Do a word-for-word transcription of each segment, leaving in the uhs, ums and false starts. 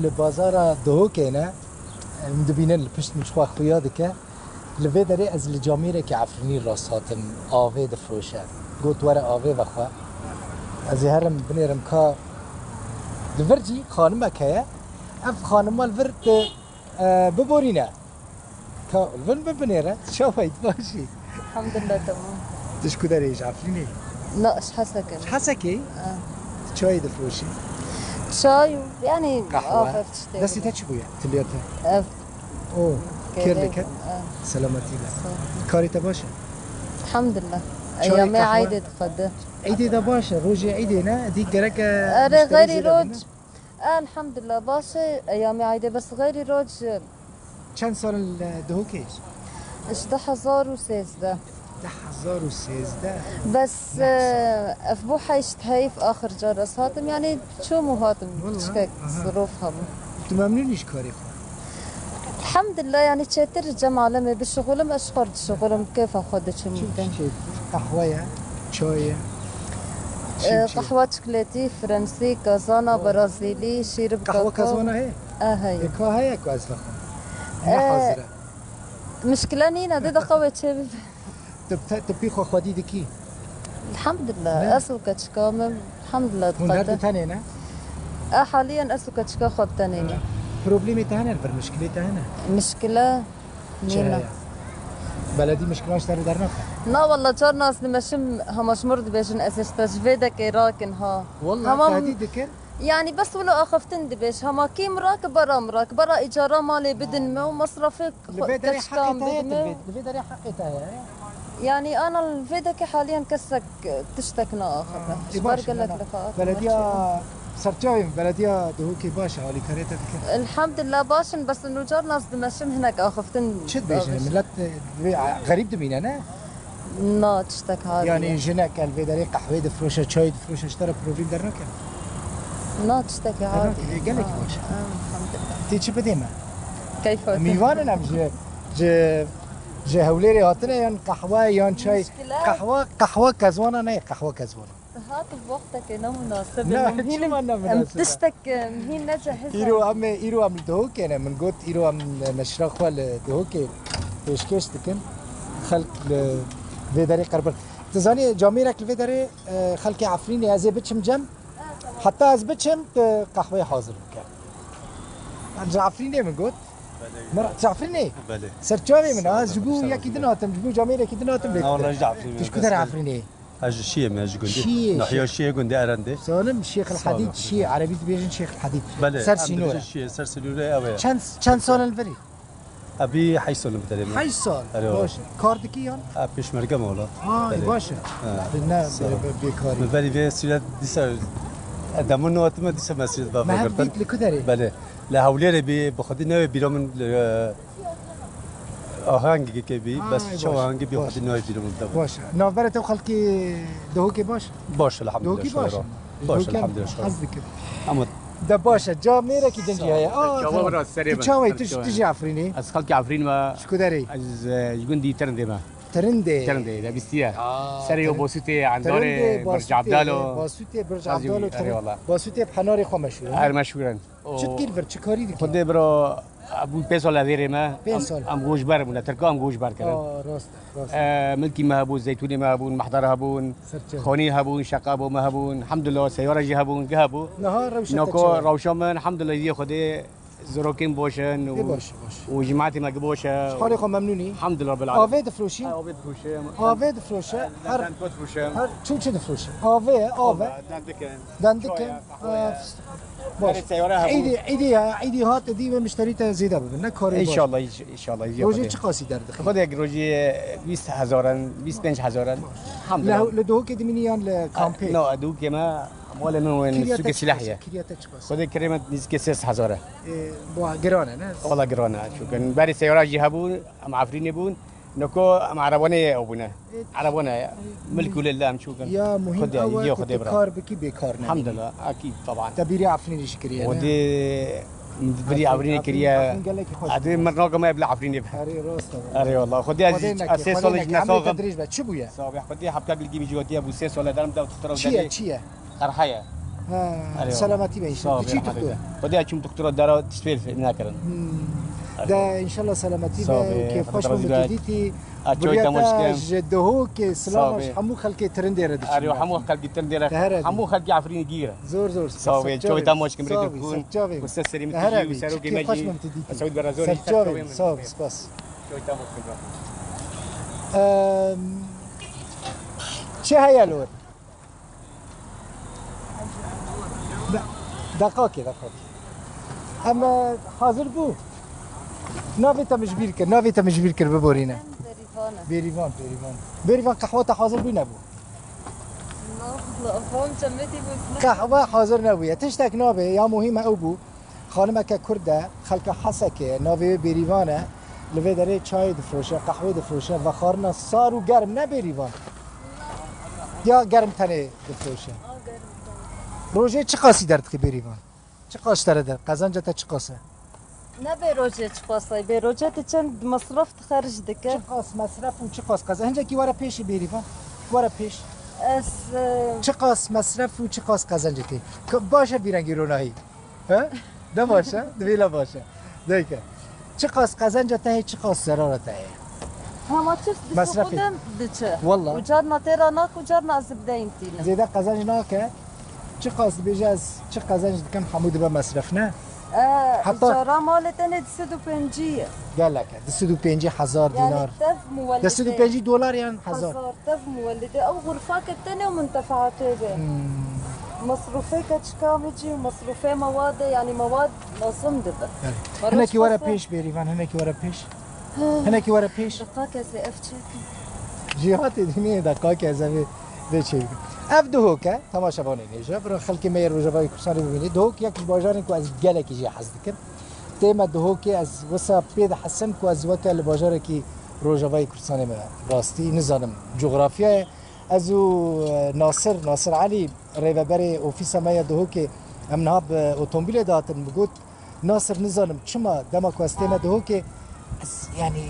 Li bazara Duhokê ne, em dibînin li pişt min çixwe xuya dike. Li vê derê ez li camêrekî Efrînî rast hatim, avê difroşe. Got, "Were avê vexwe." Ez ê herim binêrim ka li vir jî xanimek heye. Ev xanima li vir tu, e, biborîne. Ka li vir bibinêre, çawa yî, tu baş î? Elhamdulillah, temam. Tu ji ku derê yî, ji Efrînê? Na, ji Hesekê. Ji Hesekê? Ha. Çayê difroşî? Çay û, yanî, qehwe. Destê te çi bûye? Tiliya te? Ev. O, kêr li kêr. Ha. Selametî be. Sağ ol. Karê te baş e? Elhamdulillah. Çayê, qehwe? Eyamê eydê dixwe di. Eydê de baş e, rojê eydê ne? Dî gerek e. Erê, muşterî zêde bîne. Elhamdulillah, baş e, eyamê eydê, bes xeyrî roj. Çend sal in li Duhokê? Ji du hezar û sêzdeh. Du hezar û sêzdeh. Bes, e, ev bû heyşt heyf axir car ez hatim, yanî çûm û hatim, çikek zirof hebû. Tu memnûn î ji karê xwe? Elhamdulillah, yanî çêtir cem alemê bişixulim, ez ji xwe dişixulim, kêfa xwe diçim. Çi dikim? Çêtir? Qehwe ye, çay ye? Çi, e, çi? Qehwe çikolatî, fransî, kazana, brazîlî, şîr bi kakao. Qehwe kazana heye? E, heye. E, ka heye ku ez vexwim? Ne hazir e? Mişkile nîne, dê deqa wê çêbibe. Tu, tu pî xwe xwedî dikî? Elhamdulillah, ez û keçika min, elhamdulillah, dixwedin. Hûn her du tenê ne? E, haliyen ez û keçika xwe bi tenê ne. Problemê te hene li vir, mişkilê te hene? Mişkile nîne. Beledî mişkilan ji te re dernaxe? Na, walla, carna ez dimeşim, hema ji mir dibêjin, ez ê ji te ji vê dekê rakin ha. Walla, hema tehdît dikin? Yanî bes wilo axiftin dibêj. Hema kî min rake, bera min rake. Bera îcara malê bidin me û mesrefê keçika min bidin me. Li vê derê heqê te heye? Yanî ana li vê dekê haliyen kesek tiştek naaxife. Ji ber gelek lefaatin me çêbûn. Belediya, serçavê min, belediya Duhokê baş e, alîkariyê te dike? Elhamdulillah baş in, bes nûcar nas dimeşim hinek axiftin. Çi dibêjin? Milet, e, vê, xerîb dimîne, ne? Na, tiştek hadî. Yanî jinek li vê derê qehwê difroşe, çayê difroşe, ji te re problem dernake? Na, tiştekî hadî. Dernake, gelekî baş e. Ha, elhamdulillah. Tê çi bidê me? Keyfa te. Mîvan in em ji, ji, ji Hewlêrê hatine yan qehwe yan çay? Mişkile. Qehwe, qehwe kezwana neyê, qehwe kezwana. Hat bi wextekê ne munasib e. Ne, çima ne munasib e? Em tiştek, em hîn necehizin. Îro em ê, îro em li Duhokê ne. Min got, îro em neşra xwe li Duhokê pêşkêş dikin. Xelk li vê derê qerbin. Tu zanî, camêrek li vê derê, e, xelkê Efrînê, ez ê biçim cem. Heta ez biçim, tu qehweyê hazir bike. Em ji Efrînê, min got. Belê. Mera, tu ji Efrînê? Belê. Serçavê min, ha, ji bo yekî din hatim, ji bo camêrekî din hatim. Na, wala ji Efrînê. Tu ji ku derê Efrînê? Ez ji Şiyê me, ji gundê. Şiyê, Nahiya Şiyê, gundê Erendê. Salim, Şêx el Hadîd, Şiyê, Erebî dibêjin Şêx el Hadîd. Belê, ser sînorê. Şiyê, ser sînorê ew e. Çend, çend sal in li virî? Ebî heşt sal in bi derê me. Heşt sal? Erê, baş e. Kar dikî yan? E, pêşmerge me wala. Ha, baş e. Belê. Bi ne, bi, bêkarî. Min berî vê sîret dîsa, e, demin hatime dîsa me sîret bavê girtin. Li ku derê? Belê. Li Hewlêrê bî, bi xwedî newê bîra min, e, Ahengekê bî, bes çawa ahengê bî, xwedî nayê bîra min de. Baş e. Navbera te û xelkê Duhokê baş? Baş, elhamdulillah. Duhokî baş e? Baş, elhamdulillah. Hez dikim. Ama de baş e. Camêrekî din jî heye. Aa, çawa bira serê min. Tu çawa yî? Tu ji Efrînê? Ez xelkê Efrîn me. Ji ku derê? Ez, e, ji gundî Tirindê me. Tirindê. Tirindê, de bîstiye. Serê yo Bosûtê, Endarê, Birc Abdalo. Bosûtê, Birc Abdalo, Tirindê. Bosûtê bi henarê xwe meşhûr e. Her meşhûr in. Çi dikî li vir, çi karî dikî? Xwedê biro, bû pênc sal lê vêrê me. Pênc sal. Em, em goşber bûne, Tirka em goşber kirin. Aa, rast e, rast e. E, milkî me hebûn, zeytûnê me hebûn, mehdar hebûn, xanî hebûn, şeqabo me hebûn, elhamdulillah, seyara jî hebûn, gi hebû. Niha rewşa te çi ye? Noko rewşa min, elhamdulillah, yê Xwedê, zirokên boş in û, baş, baş, û cemaetê me gi boş e. Ji halê xwe memnûn î? Elhamdulillah, bil alem. Avê difroşî? Ha, avê difroşe. Avê difroşe. Her, her çi çi difroşe? Avê, avê. Dendikin. Dendikin. Çaya, qehwe ye. Baş. Berê seyara hebû. Îdî, îdî ya, îdî hat, îdî wê mişterî te zêde bibin, ne karê baş. Înşallah, înş-, înşallah, îdî Xwedê. Rojê çi qasî derdixî? Xwedê rojê bîst hezar in, bîst pênc hezar in. Elhamdulillah. Li Duhokê dimînî yan li kampê? No, Duhokê me, malê min wê sûkê sîleh ye. Kirya te çi qasî? Xwedê kirê me nîzikê sê sed hezar e. E, bu giran e, ne? Wala giran e, çûkin. Berê seyara jî hebûn, em Efrînê bûn. Noko em erebanê ew bûne. Erebane, milk û lê em çûkin. Ya muhîm ew e ku tu kar bikî bêkar ne. Elhamdulillah, akîd, teban. Te bîrî Efrînê jî kiriye, ne? Xwedê bîrî Efrînê kiriye. Efrîn gelekî xweş. Edê mirnaka me bila Efrînê be. Erê, rast e. Erê, wallah. Xwedê ez sê sal ji nesaxim. Çi bûye? Sax be, xwedê hepka gilgî min jî gotiye bû sê sal e derim de tutra. Çi ye, çi ye? Qerhe ye. Ha, selametî be înşallah. Diçî doktor? Xwedê çûm doktora dara tişt fêr nakirin. De înşallah selametî be û kêfxweş be min te dîtî. Buriyata ji Duhokê, silama ji hemû xelkê Tirindê re diçî. Erê, hemû xelkê Tirindê re, hemû xelkê Efrînê gîr e. Zor zor. Sağ ol. Çavê te maç kim rê dikun. Ku ser serê min tijî û serokê me jî. Sağ ol. Sağ ol. Spas. Çavê te maç kim. Çi heye li wir? De-, deqakê, deqakê. Em, e, hazir bû. Navê te min ji bîr kir, navê te min ji bîr kir, biborîne. Bêrîvan e. Bêrîvan, Bêrîvan. Bêrîvan, qehwa te hazir bû nebû? Na, wala, qehwa min çemedî bû. Qehwa hazir nebûye. Tiştek nabe, ya muhîm ew bû. Xanimeke Kurd e, xelka Hesekê ye, navê wê Bêrîvan e, li vê derê çayê difroşe, qehwê difroşe, vexwarina sar û germ ne Bêrîvan? Ya germ tenê difroşe? Rojê çiqasî derdixî Bêrîvan? Çiqas ji te re der, qezenca te çiqas e? Nebê rojê çiqas e, bê rojê tu çend mesref tu xerc dike? Çiqas mesref û çiqas qezenc, hincekî were pêşî Bêrîvan, were pêş. Ez, e, Çiqas mesref û çiqas qezencê tê? Baş e vî rengî ronahî. He? Ne baş e? Divê la baş e. Dayke. Çiqas qezenca te heye, çiqas zerara te heye? Hema çi dişuxulin diçe. Walla. Û carna tê ra nak û carna ez bi deyîn tînim. Zêde qezenc nake. Çiqas dibêje ez çi qezenc dikim hemû dibe mesref ne? E, heta îcara malê tenê du sed û pêncî ye. Gelek e. Du sed û pêncî hezar dînar. Yani tev muwellidê. Du sed û pêncî dolar yan hezar? Hezar. Tev muwellidê ew xurfake tenê û muntefaatê be. Hmm. Mesrûfê keçika min jî û mesrûfê mewade, yanî mewad lazim dibe. Belê. Hinekî were pêş Bêrîvan, hinekî were pêş. Hinekî were pêş. Deqake ez ê ev çêkim. Jîhatê dînê deqake ez ê vê çêkim. Ev Duhok e, temaşevanê nêja. Bira xelkê me yê Rojavayê Kurdistanê bibînê. Duhok yek ji bajarên ku ez gelekî jê hez dikim. Tême Duhokê ez wisa pê dihesim ku ez weke li bajarekî Rojavayê Kurdistanê me rastî nizanim cografyayê. Ez û, e, Nasir, Nasir Elî, rêveberê ofîsa me ya Duhokê, em niha bi otomobîlê de hatin, min got, Nasir, nizanim çima dema ku ez tême Duhokê, ez, yanî,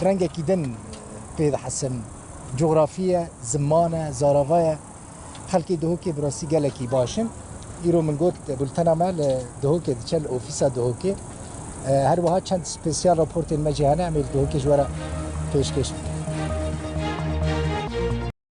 rengekî din pê dihesim. Cografî ye, ziman e, zarava ye. Xelkê Duhokê bi rastî gelekî baş in. Îro min got, bultena me li Duhokê diçe, li ofîsa Duhokê. E, her wiha çend spesiyal raportên me jî hene, em ê li Duhokê ji we re pêşkêş bikin.